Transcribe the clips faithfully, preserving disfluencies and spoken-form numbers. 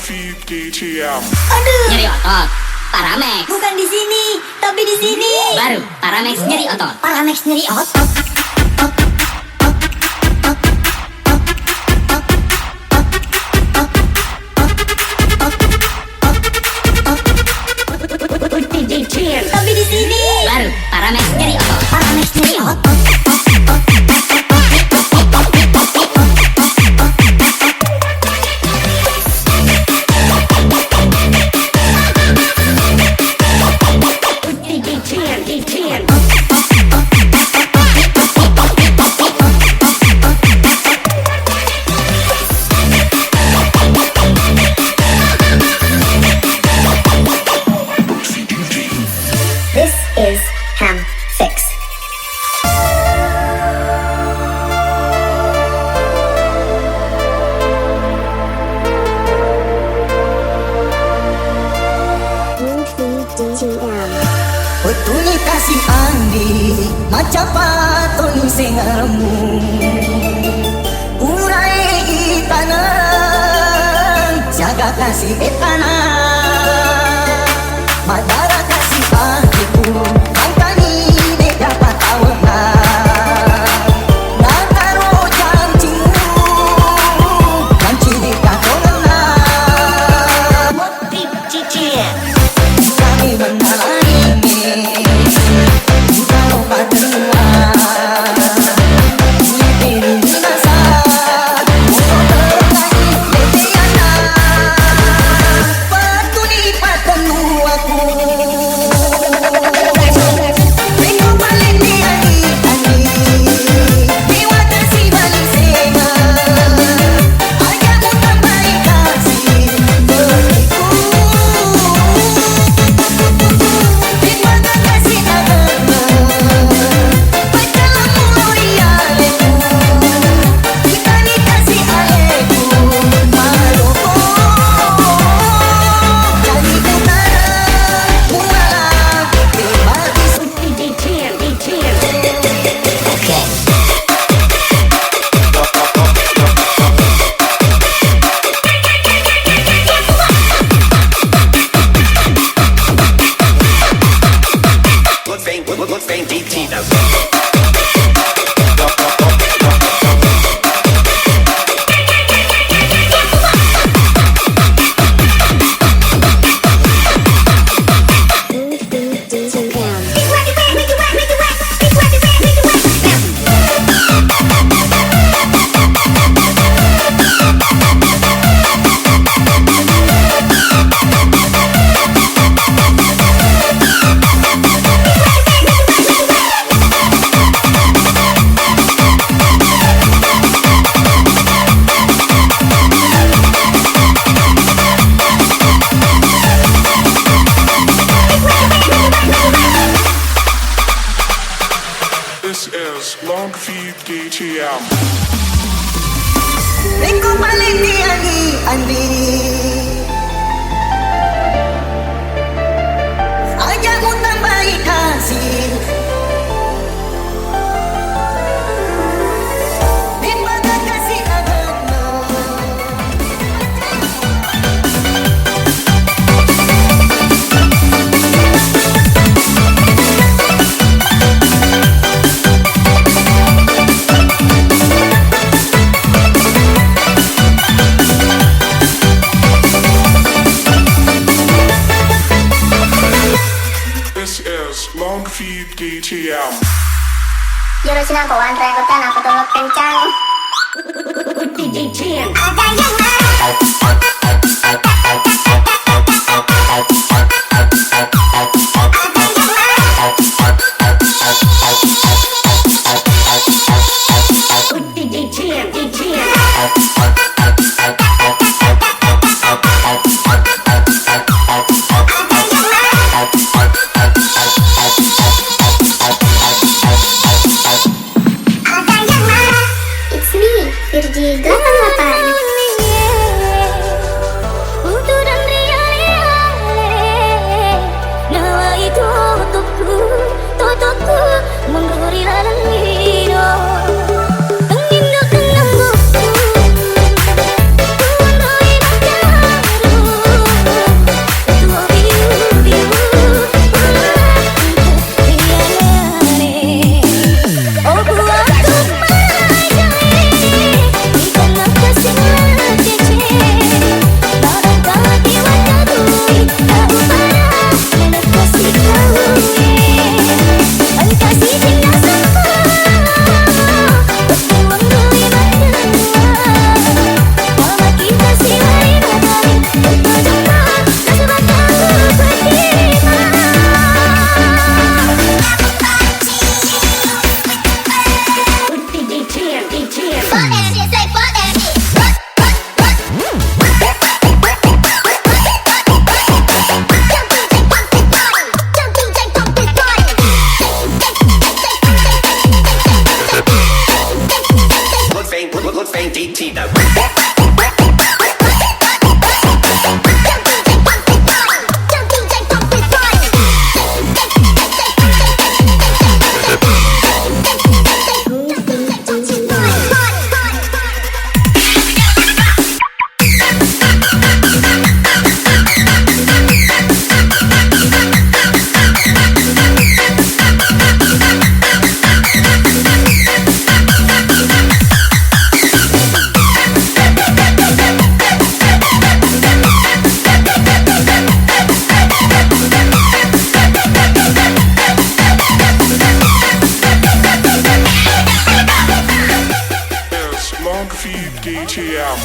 Feed D T M. Aduh. Nyeri otot. Paramex. Bukan di sini, tapi di sini. Baru, Paramex nyeri otot. Paramex nyeri otot. Tapi di sini. Baru, Paramex nyeri otot. Paramex nyeri otot. This is Ham Fix. Wettuni kasi andi, macapa toni sengaremu. Purai itaneng, siaga kasi etana. Madara kasi andiku, mangkani de dapat tawenna. Nataro janjimu, janji di katongenna. This is Long Feed D T M. Rekko paling diani andi. Aja mutambai kasih. Dipakakasi aganna. This is Long Feed D T M. Iyaro sinangko wanre anggota napatolok kencang. D J Jin. Ada yang marah. Ada yang marah. D J Jin, D J Jin. It's me, Virgi delapan delapan. Utuh dan riale-ale, nawai totokku, totokku, mundur ri laleng lino. Tengngindu tengngang bukku, tuwonroi macaru. Look, fame, look, look, fame, D T now. Long feed D T M.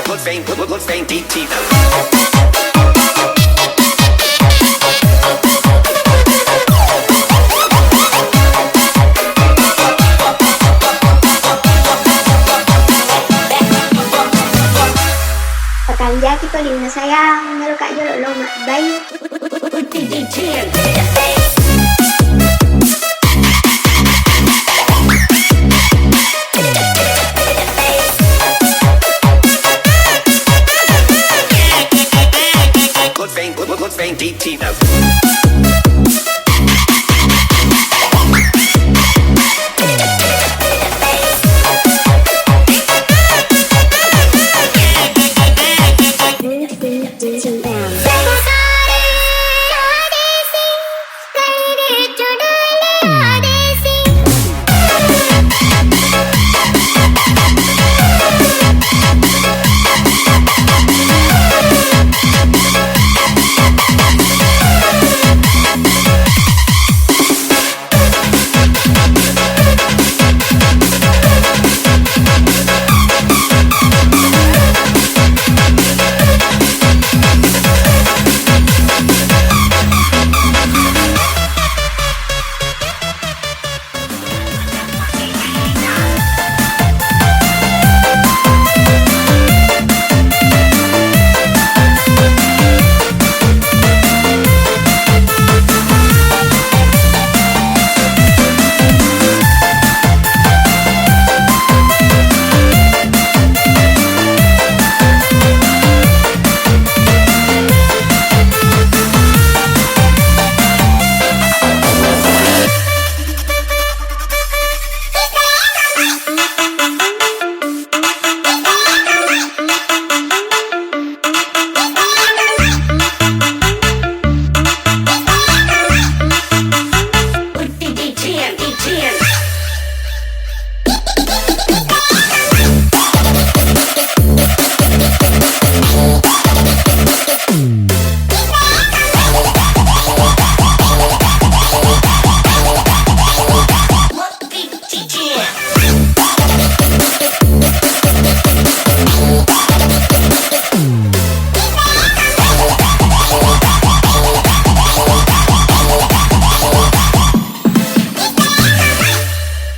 Look, fame, look, look, fame, D T now. Pakanjaki tolinna sayang, meloka jolo lo mabbai. Look, fame, look, look, fame, D T now.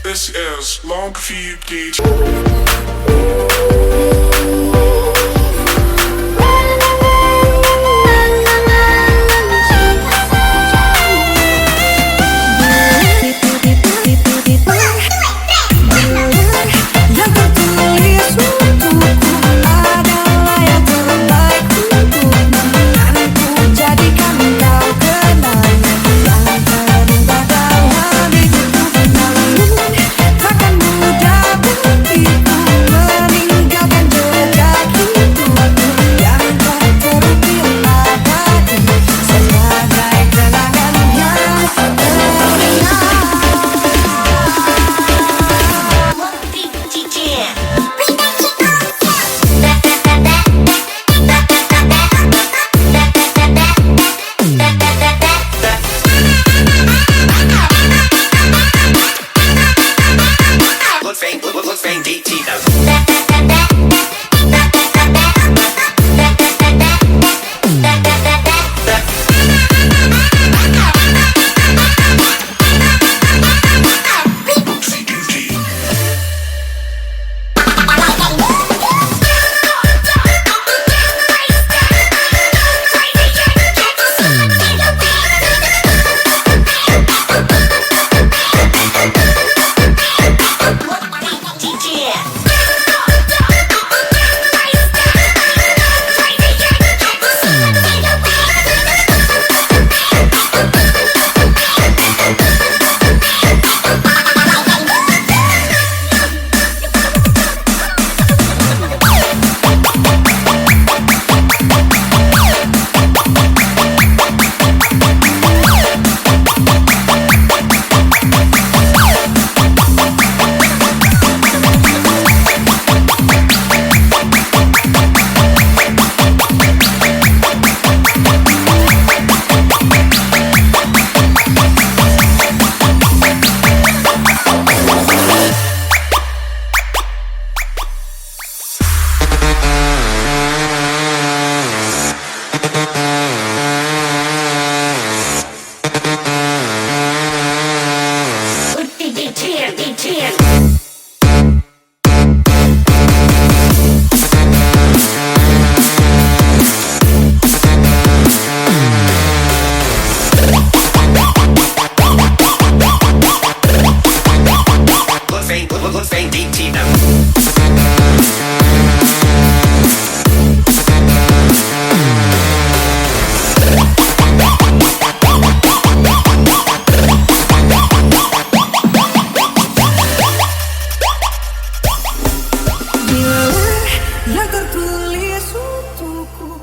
This is Long Feed D J. Yang tertulis untukku adalah yang terbaik untukmu. Ku jadikan kau kenangan yang terindah dalam hidupku. Namun, takkan mudah bagiku meninggalkan jejak hidupku yang tak terukir abadi sebagai kenangan yang terindah. Biarlah yang tertulis untukku.